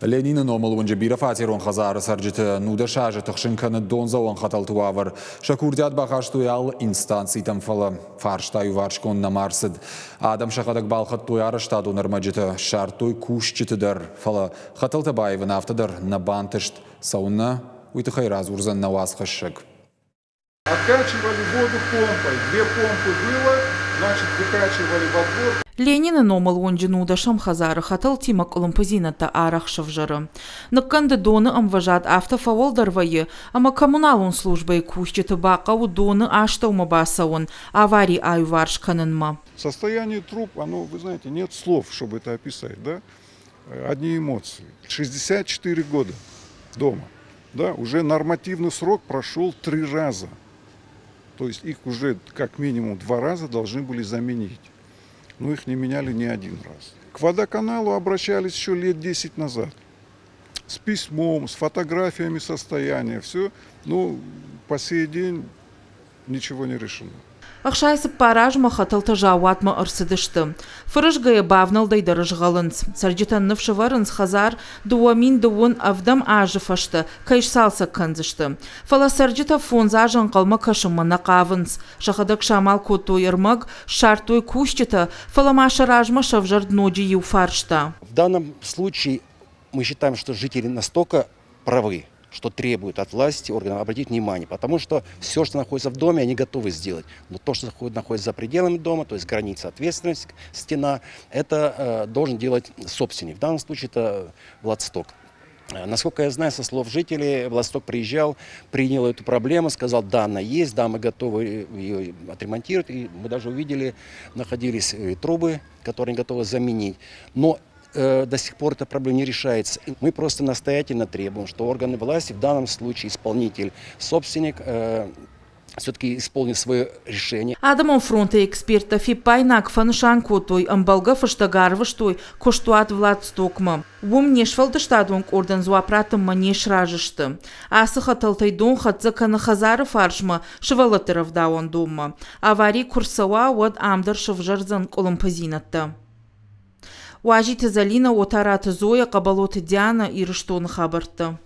Ленины номыл уынджы бирӕфатерон хӕдзары цӕрджыты 19 азы тыхсын кӕны дондзӕуӕн хӕтӕлты уавӕр. Сӕ курдиат бахастой алы инстанцитӕм, фӕлӕ фарста иуварсгонд нӕма ӕрцыд. Адӕм сӕхӕдӕг балхӕдтой арӕзтадон ӕрмӕджытӕ, ссардтой кусджыты дӕр, фӕлӕ хӕтӕлтӕ баивын афтӕ дӕр нӕ бантыст. Цӕуыннӕ, уый тыххӕй радзурдзӕн нӕ уацхӕссӕг. Откачивали воду помпой. Две помпы было, значит, выкачивали во двор. Ленины номыл уынджы нудӕсӕм хӕдзары хӕтӕлтимӕ къуылымпыдзинӕдтӕ арӕх сӕвзӕры. Ныккӕнды доны ӕмвӕзад афтӕ фӕуӕлдӕр вӕййы, ӕмӕ коммуналон службӕйы кусджыты бахъӕуы доны астӕумӕ бацӕуын, авари аиуварс кӕнынмӕ. Состояние труб, оно, вы знаете, нет слов, чтобы это описать, да? Одни эмоции. 64 года дома. Да, уже нормативный срок прошел три раза. То есть их уже как минимум два раза должны были заменить. Но их не меняли ни один раз. К водоканалу обращались еще лет 10 назад. С письмом, с фотографиями состояния, все. Но по сей день ничего не решено. 64 азмӕ хӕтӕлтӕ заууатмӕ ӕрцыдысты. Фырызгӕйӕ бавнӕлдӕй дӕр згъӕлынц. Цӕрджытӕн ныфс ӕвӕрынц, хӕдзар 2027 азы фӕстӕ кӕй сцалцӕг кӕндзысты. Фӕлӕ цӕрджытӕ 5 азы ӕнхъӕлмӕ кӕсынмӕ нӕ хъавынц. Сӕхӕдӕг самал кодтой ӕрмӕг, ссардтой кусджытӕ, фӕлӕ ма сӕ размӕ сӕвзӕрд ноджы иу фарста. В данном случае мы считаем, что жители настолько правы, что требуют от власти органов обратить внимание, потому что все, что находится в доме, они готовы сделать. Но то, что находится за пределами дома, то есть граница ответственности, стена, это должен делать собственник. В данном случае это Владсток. Насколько я знаю, со слов жителей, Владсток приезжал, принял эту проблему, сказал, да, она есть, да, мы готовы ее отремонтировать. И мы даже увидели, находились трубы, которые они готовы заменить. Но до сих пор эта проблема не решается. Мы просто настоятельно требуем, что органы власти, в данном случае исполнитель, собственник, все-таки исполнит свое решение. Адӕмон фронты эксперттӕ фиппаинаг фӕнысан кодтой, ӕмбӕлгӕ фыстӕг арвыстой куыстуат Владстокмӕ. Уым не сфӕлдыстадон къордӕн дзуапп раттынмӕ не сразы сты. Ацы хӕтӕлтӕй дон хӕццӕ кӕны хӕдзары фарсмӕ сывӕллӕтты рӕвдауӕндонмӕ. Авари куы рцӕуа, уӕд ам дӕр сӕвзӕрдзӕн къуылымпыдзинӕдтӕ. Уазиты Залина, Отараты Зоя, Хъӕбӕлоты Диана, Ирыстоны хабӕрттӕ.